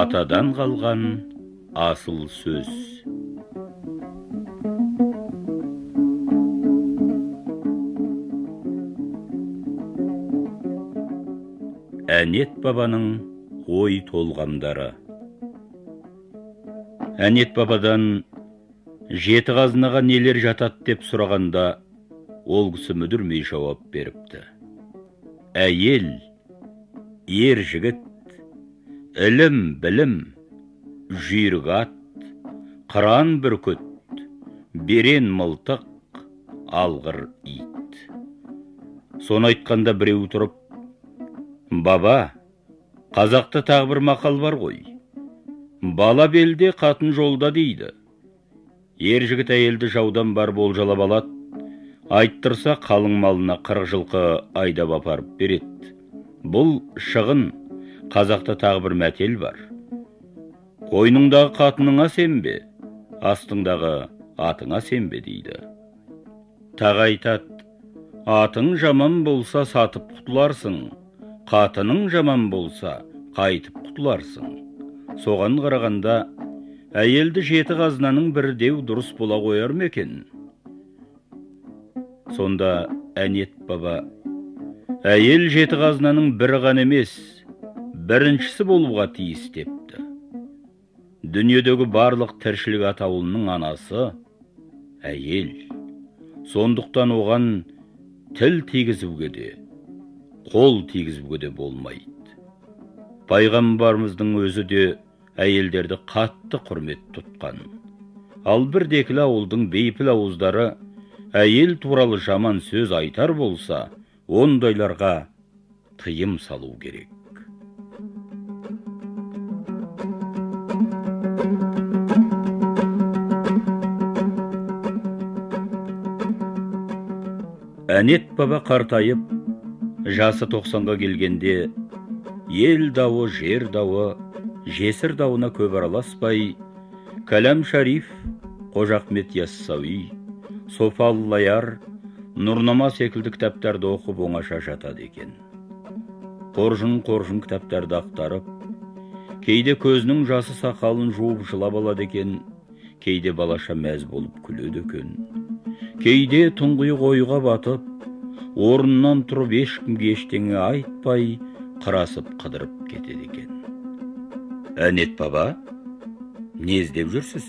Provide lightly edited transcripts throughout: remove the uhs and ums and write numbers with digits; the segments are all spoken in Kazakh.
Атадан қалған асыл сөз. Әнет бабаның ой толғамдары. Әнет бабадан жеті қазынаға нелер жатады деп сұрағанда, ол кісі мүдірмей жауап беріпті. Әйел, ер жігіт, ілім, білім, жүйрік ат, қыран бүркіт, берен мылтық, алғыр ит. Соны айтқанда біреу тұрып, баба, қазақта тағы бір мақал бар ғой. Бала белде, қатын жолда дейді. Ер жігіт әйелді жаудан бар болжалап алады, айттырса қалың малына 40 жылқы айдап апарып береді. Бұл шығын. Қазақта тағы бір мәтел бар. Қойныңдағы қатыныңа сенбе, астыңдағы атыңа сенбе дейді. Тағы айтады, атың жаман болса сатып құтыларсың, қатының жаман болса қайтып құтыларсың. Соған қарағанда әйелді жеті қазынаның бірі деу дұрыс бола қояр ма екен? Сонда Әнет баба, әйел жеті қазынаның бірі ғана емес, біріншісі болуға тиіс депті. Дүниедегі барлық тіршілік атаулының анасы әйел. Сондықтан оған тіл тигізуге де, қол тигізуге де болмайды. Пайғамбарымыздың өзі де әйелдерді қатты құрмет тұтқан. Ал бірдекілі ауылдың бейпіл ауыздары әйел туралы жаман сөз айтар болса, ондайларға тыйым салу керек. Әнет баба қартайып, жасы 90-ға келгенде, ел дауы, жер дауы, жесір дауына көп араласпай, Кәләм Шариф, Қожа Ахмет Яссауи, Софа Аллаяр, Нұрнама секілді кітаптарды оқып оңаша жатады екен. Қоржын-қоржын кітаптарды ақтарып, кейде көзінің жасы сақалын жуып жылап алады екен, кейде балаша мәз болып күледі екен. Кейде тұңғиық ойға батып, орнынан тұрып ешкімге ештеңе айтпай, қырасып қыдырып кетеді екен. Әнет баба, не іздеп жүрсіз?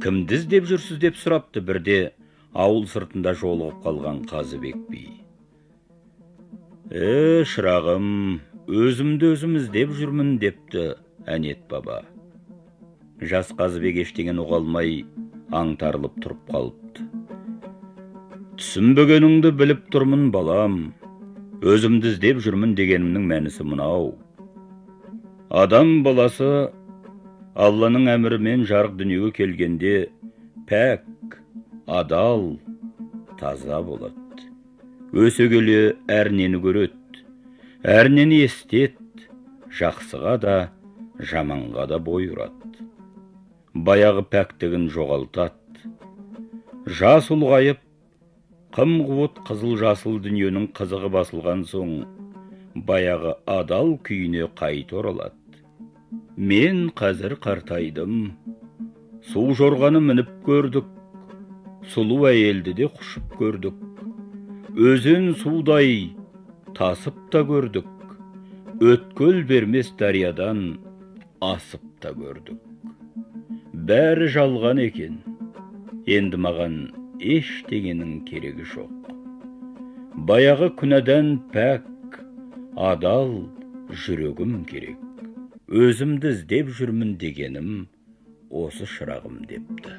Кімді іздеп жүрсіз деп сұрапты бірде ауыл сыртында жолығып қалған Қазыбек би. Шырағым, өзімді өзім іздеп жүрмін депті Әнет баба. Жас Қазыбек ештеңені ұға алмай, аңтарылып тұрып қалыпты. Түсінбегеніңді біліп тұрмын, балам. Өзімді іздеп жүрмін дегенімнің мәнісі мынау. Адам баласы Алланың әмірімен жарық дүниеге келгенде пәк, адал, таза болады. Өсе келе әр нені көреді, әр нені естеді, жақсыға да, жаманға да бой ұрады. Баяғы пәктігін жоғалтады. Жас ұлғайып, қым-қуыт қызыл-жасыл дүниенің қызығы басылған соң, баяғы адал күйіне қайта оралады. Мен қазір қартайдым, су жорғаны мініп көрдік, сұлу әйелді де құшып көрдік, өзен судай тасып та көрдік, өткел бермес дариядан асып та көрдік. Бәрі жалған екен, енді маған ештеңенің керегі жоқ. Баяғы күнәдан пәк, адал жүрегім керек. Өзімді іздеп жүрмін дегенім осы шырағым депті.